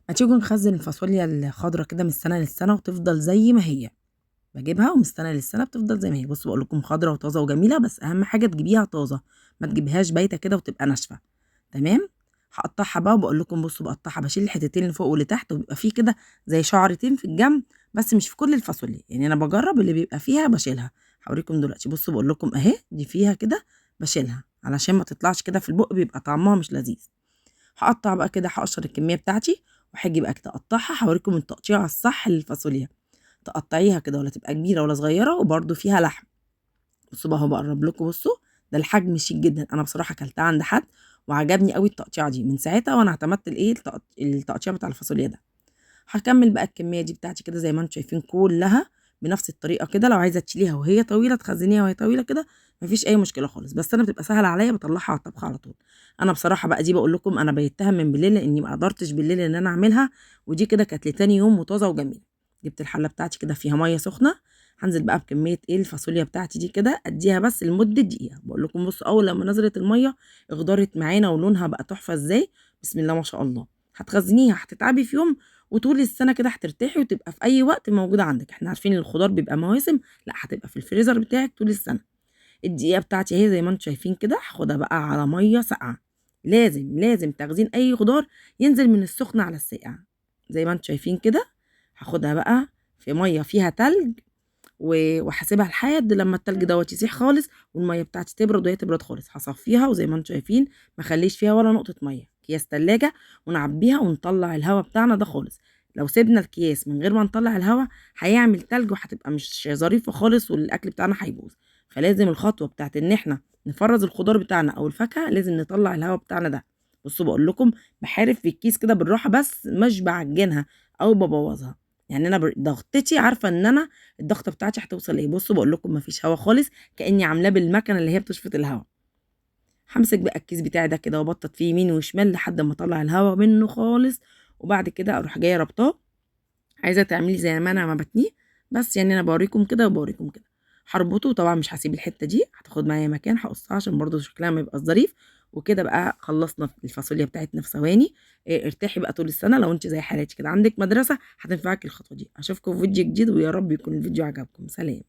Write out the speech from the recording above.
ما تيجوا نخزن الفاصوليا الخضرا كده من السنة للسنة وتفضل زي ما هي. بجيبها ومن السنة للسنة بتفضل زي ما هي. بصوا بقول لكم خضرا وطازه وجميلة، بس اهم حاجة تجيبيها طازة، ما تجيبهاش بايته كده وتبقى ناشفة. تمام. هقطعها بقى وبقول لكم بصوا بقطعها، بشيل الحتتين اللي فوق واللي تحت، وبيبقى فيه كده زي شعرتين في الجنب، بس مش في كل الفاصوليا، يعني انا بجرب اللي بيبقى فيها بشيلها. هوريكم دلوقتي. بصوا بقول لكم اهي دي فيها كده بشيلها علشان ما تطلعش كده في البق، بيبقى طعمها مش لذيذ. هقطع بقى كده، هقشر الكمية بتاعتي وهاجي بقى كده اقطعها. هوريكم التقطيع الصح للفاصوليا، تقطعيها كده ولا تبقى كبيرة ولا صغيرة، وبرده فيها لحم. بصوا بقى اهو بقرب لكم. بصوا ده الحجم شيك جدا، انا بصراحة اكلتها عند حد وعجبني قوي التقطيعه دي، من ساعتها وانا اعتمدت الايه التقطيع بتاع الفاصوليا ده. هكمل بقى الكمية دي بتاعتي كده زي ما انتم شايفين كلها بنفس الطريقة كده. لو عايزه تشيليها وهي طويلة تخزنيها وهي طويلة كده، مفيش اي مشكلة خالص، بس انا بتبقى سهلة عليا بطلعها على الطبخ على طول. انا بصراحة بقى دي بقول لكم انا بيتها من بالليل لاني ما قدرتش بالليل ان انا اعملها، ودي كده كانت لتاني يوم وطازه وجميلة. جبت الحلة بتاعتي كده فيها مية سخنة، هنزل بقى بكمية ايه الفاصوليا بتاعتي دي كده، اديها بس لمدة دقيقة. بقول لكم بصوا اول لما نزلت المية اخضرت معانا ولونها بقى تحفة ازاي، بسم الله ما شاء الله. هتخزنيها هتتعبي في يوم، وطول السنة كده هترتاحي وتبقى في اي وقت موجودة عندك. احنا عارفين الخضار بيبقى مواسم، لا هتبقى في الفريزر بتاعك طول السنة. الدقيقة بتاعتي اهي زي ما انتم شايفين كده، هاخدها بقى على مية ساقعه. لازم تخزين اي خضار ينزل من السخن على الساقع زي ما انتم شايفين كده. هاخدها بقى في مية فيها تلج وهسيبها لحد لما التلج دوت يسيح خالص والمية بتاعتي تبرد، وهي تبرد خالص هصفيها، وزي ما انتم شايفين ما اخليش فيها ولا نقطة مية. اكياس تلاجة ونعبيها ونطلع الهواء بتاعنا ده خالص. لو سيبنا الكياس من غير ما نطلع الهواء هيعمل تلج وهتبقى مش ظريفة خالص والاكل بتاعنا هيبوظ. فلازم الخطوة بتاعت ان احنا نفرز الخضار بتاعنا او الفاكهة لازم نطلع الهواء بتاعنا ده. بصوا بقول لكم بحارف في الكيس كده بالراحة، بس مش بعجنها او ببوظها، يعني انا ضغطتي عارفه ان انا الضغطه بتاعتي هتوصل ايه. بصوا بقول لكم مفيش هوا خالص، كاني عاملاه بالمكنه اللي هي بتشفط الهوا. همسك بقى الكيس بتاعي ده كده وابطط فيه يمين وشمال لحد ما اطلع الهوا منه خالص، وبعد كده اروح جاية ربطاه. عايزه تعملي زي ما انا ما بتنيه، بس يعني انا بوريكم كده وبوريكم كده. هربطه طبعا مش هسيب الحتة دي، هتاخد معايا مكان، هقصها عشان برضو شكلها ما يبقاش ظريف. وكده بقى خلصنا الفاصوليا بتاعتنا في ثواني. ارتاحي بقى طول السنة لو انت زي حالاتي كده عندك مدرسه هتنفعك الخطوة دي. اشوفكم في فيديو جديد، ويا رب يكون الفيديو عجبكم. سلام.